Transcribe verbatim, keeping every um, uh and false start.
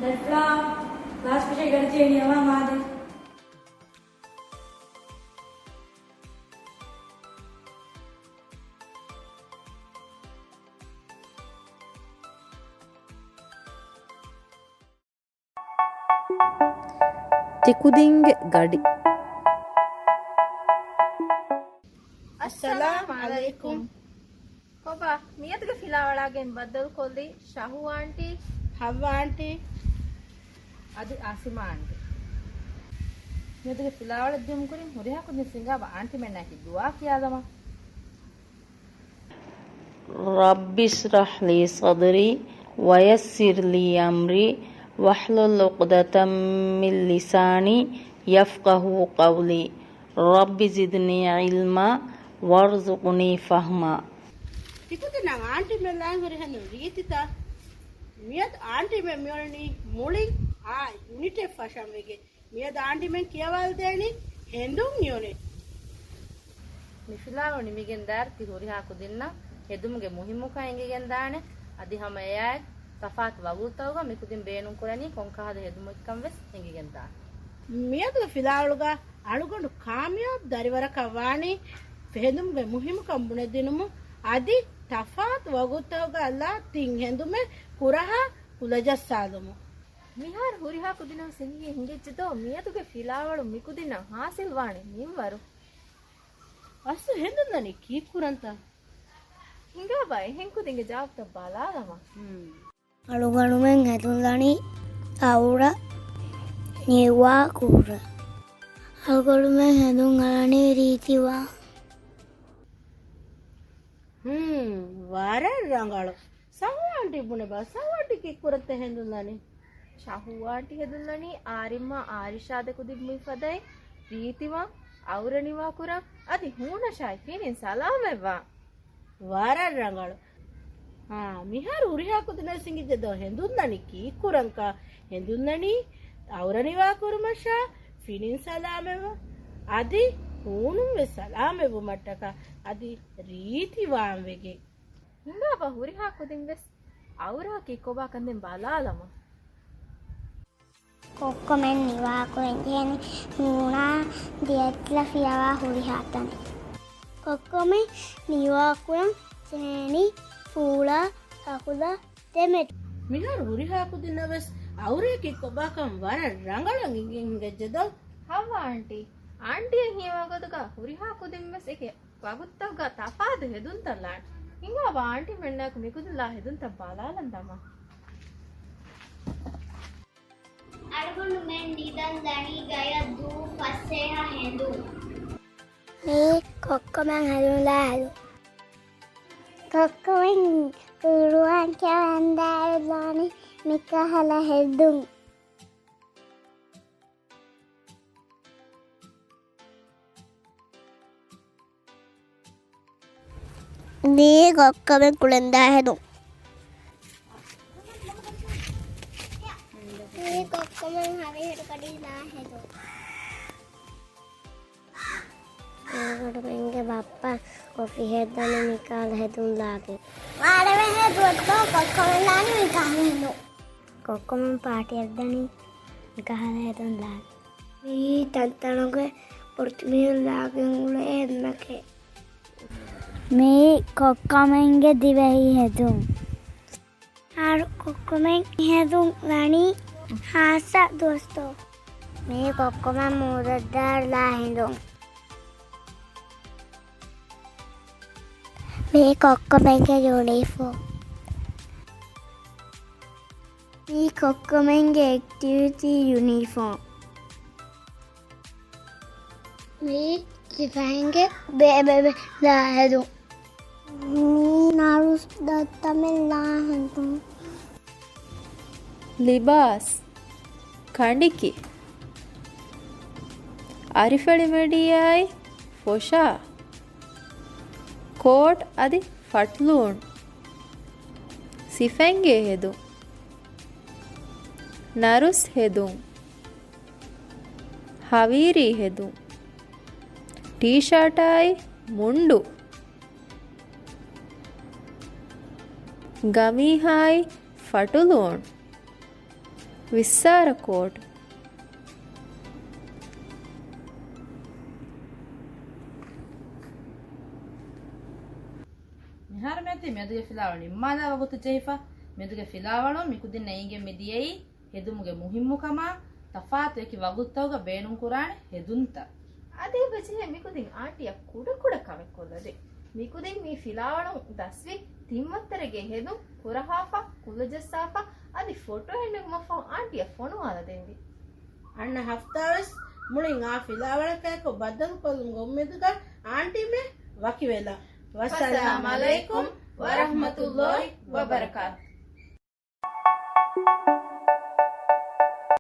ދަތްފުޅާ ކްލާސް ފެށޭ ގަޑި ތިޔަ ނިޔަވާ މާދެ. ތިކުދިންގެ ގަޑި. އައްސަލާމް އަލައިކުމް. ކޮބާ، މިއަދުގެ ފިލާވަޅާގެން ބައްދަލުކޮށްލީ ޝަހޫ އާންޓީ، ހައްވާ އާންޓީ އަދި އާސިމާ އާންޓީ. މިއަދުގެ ފިލާވަޅަށް ދިޔުމުގެ ކުރިން ހުރިހާ ކުދިން ސިނގާބަ އާންޓީމެންނާއެކީ ދުޢާ ކިޔާލަމާ. رب اشرح لي صدري ويسر لي أمري واحلل عقدة من لساني يفقهوا قولي. رب زدني علما وارزقني فهما. ތިކުދިންނަށް އާންޓީމެން ލާން ހުރިހެން ރީތިތައް؟ މިއަދު އާންޓީމެން މިއުޅެނީ މުޅިން އާ ޔުނިޓެއް ފަށަން ވެގެން. މިއަދު އާންޓީމެން ކިޔަވާލަދޭނީ ހެނދުން ޔުނިޓް. މި ފިލާވަޅު ނިމިގެން ދާއިރު ތި ހުރިހާ ކުދިންނަށް ހެދުމުގެ މުހިއްމުކަން އެނގިގެން ދާނެ. އަދި ހަމަ އެއާއެކު ތަފާތު ވަގުތުތަކުގަ މިކުދިން ބޭނުން ކުރަނީ ކޮންކަހަލަ ހެދުމެއްކަން ވެސް އެނގިގެން ދާނެ. މިއަދުގެ ފިލާވަޅުގަ އަޅުގަނޑު ކާމިޔާބު ދަރިވަރަކަށް ވާނީ ހެދުމުގެ މުހިއްމުކަން ބުނެދިނުމުން އަދި ތަފާތު ވަގުތުތަކުގަ ލާ ތިން ހެނދުމެއް ކުރަހާ ކުލަޖައްސާލުމުން. މިހާރު ހުރިހާ ކުދިންނަށް ހިނގި ހިނގިއްޖެދޯ މިއަދުގެ ފިލާވަޅު މިކުދިންނަށް ހާސިލްވާނެ މިންވަރު؟ އަސްލު ހެނދުން ދަނީ ކީއްކުރަންތަ؟ ހިނގާބަ އެހެން ކުދިންގެ ޖަވާބުތައް ބަލާލަމާ. ހުން. އަޅުގަނޑުމެން ހެދުން ދަނީ އައުރަ ނިވާ ކުރަން. އަޅުގަނޑުމެން ހެދުން އަޅަނީ ރީތިވާން. ހުން، ވަރަށް ރަނގަޅު. ސަހޫ އާންޓީ ބުނެބަ، ސަހޫ އާންޓީ ކީއްކުރަންތަ ހެނދުން ދަނީ؟ ޝަހޫ އާންޓީ ހެދުން ދަނީ އާރިމްއާ އާރިޝާ ދެ ކުދިން މި ފަދައިން ރީތިވާން، އައުރަ ނިވާ ކުރަން، އަދި ހޫނަށާއި ފިނިން ސަލާމަތްވާން. ވަރަށް ރަނގަޅު. އާ، މިހާރު ހުރިހާ ކުދިންނަށް ހިނގިއްޖެދޯ ހެނދުން ދަނީ ކީއްކުރަންކަން؟ ހެނދުން ދަނީ އައުރަ ނިވާ ކުރުމަށާ ފިނިން ސަލާމަތްވާން. އަދި ހޫނުން ވެސް ސަލާމަތްވުމަށްޓަކާ އަދި ރީތިވާން ވެގެން. ހިނގާބަ ހުރިހާ ކުދިން ވެސް އައުރައަކީ ކޮބާކަން ދެން ބަލާލަމާ. ކޮއްކޮމެން ނިވާކުރަން ޖެހޭނީ ހޫނާ ދިޔަތިލަ ފިޔަވާ ހުރިހާ ތަނެއް. ކޮއްކޮމެން ނިވާކުރަން ޖެހޭނީ ފޫޅާ ކަކުލަ ދެމެދު. މިހާރު ހުރިހާ ކުދިންނަށް ވެސް އައުރައަކީ ކޮބާކަން ވަރަށް ރަނގަޅަށް އެނގިގެން ހިނގައްޖެދޯ. ހައްވާ އާންޓީ، އާންޓީއަށް ހީވާ ގޮތުގަ ހުރިހާ ކުދިން ވެސް އެކި ވަގުތުތަކުގަ ތަފާތު ހެދުންތައް ލާން. ހިނގާބަ އާންޓީމެންނާއެކު މިކުދިން ލާ ހެދުންތައް ބަލާލަން ދަމާ. އަޅުގަނޑުމެން ނިދަން ދަނީ ގަޔަށް ދޫ ފަސޭހަ ހެނދުން. މީ ކޮއްކޮމެން ހެދުން ލާ ހެދުން. ކޮއްކޮމެން ޤުރުއާން ކިޔަވަން ދާއިރު ލާނީ މިކަހަލަ ހެދުން. މީ ކޮއްކޮމެން ކުޅެން ދާ ހެދުން. މީ ކޮއްކޮމެން ހަވީރު ކަޑި ދާ ހެދުން. އަޅުގަނޑުމެންގެ ބައްޕަ ކޮފީ ހެއްދަނީ މިކަހަލަ ހެދުން ލާގެން. ވާރެވެ ހެދުން ކޮއްކޮމެން ލާނީ މިކަހަލަ ހެދުން. ކޮއްކޮމެން ޕާޓީ ހެއްދަނީ މިކަހަލަ ހެދުން ލާގެން. މީ ތަންތަނުގެ ޕޮރުތުމިހެން ލާގެން އުޅޭ އެންމެކޭ. މީ ކޮއްކޮމެންގެ ދިވެހި ހެދުން. އަޅު ކޮއްކޮމެން ހެދުން ލާނީ ހާއްސަ ދުވަސްތޯ. މީ ކޮއްކޮމެން މޫދަށްދާ ލާ ހެދުން. މީ ކޮއްކޮމެންގެ ޔުނީފޯމް. މީ ކޮއްކޮމެންގެ އެކްޓިވިޓީ ޔުނީފޯމް. މީ ސިފައިންގެ ބޭބެ ލާ ހެދުން. މީ ނަރުސް ދައްތަމެން ލާ ހެދުން. ލިބާސް، ކަނޑިކި، އަރިފެޅި މެޑިއާއި ފޮށާ، ކޯޓް އަދި ފަޓްލޫން، ސިފައިންގެ ހެދުން، ނަރުސް ހެދުން، ހަވީރީ ހެދުން، ޓީޝާޓާއި މުންޑު، ގަމީހާއި ފަޓުލޫން، ވިއްސާރަ ކޯޑް. މިހާރު މިއޮތީ މެދުގެ ފިލާވަޅު ނިންމާލާ ވަގުތު ޖެހިފަ. މެދުގެ ފިލާވަޅުން މިކުދިންނަށް އެނގެން މި ދިޔައީ ހެދުމުގެ މުހިއްމުކަމާ، ތަފާތު އެކި ވަގުތުތަކުގަ ބޭނުންކުރާނެ ހެދުންތައް. އަދި އެބަޖެހޭ މިކުދިން އާންޓީއަށް ކުޑަކުޑަ ކަމެއް ކޮށްލަދޭ. މިކުދިން މި ފިލާވަޅުން ދަސްވި ތިން ވައްތަރެއްގެ ހެދުން ކުރަހާފަ، ކުލަ ޖައްސާފަ، އަދި ފޮޓޯ އެންނެވުމަށްފަހު އާންޓީއަށް ފޮނުވާލަދޭންވީ. އަންނަ ހަފްތާވެސް މުޅިން އާ ފިލާވަޅަކާއެކު ބައްދަލުކޮށްލުމުގެ އުއްމީދުގަ އާންޓީމެ ވަކިވެލަ. ވައްސަލާމް އަލައިކުމް ވަރަހްމަތުﷲ ވަބަރަކާތު.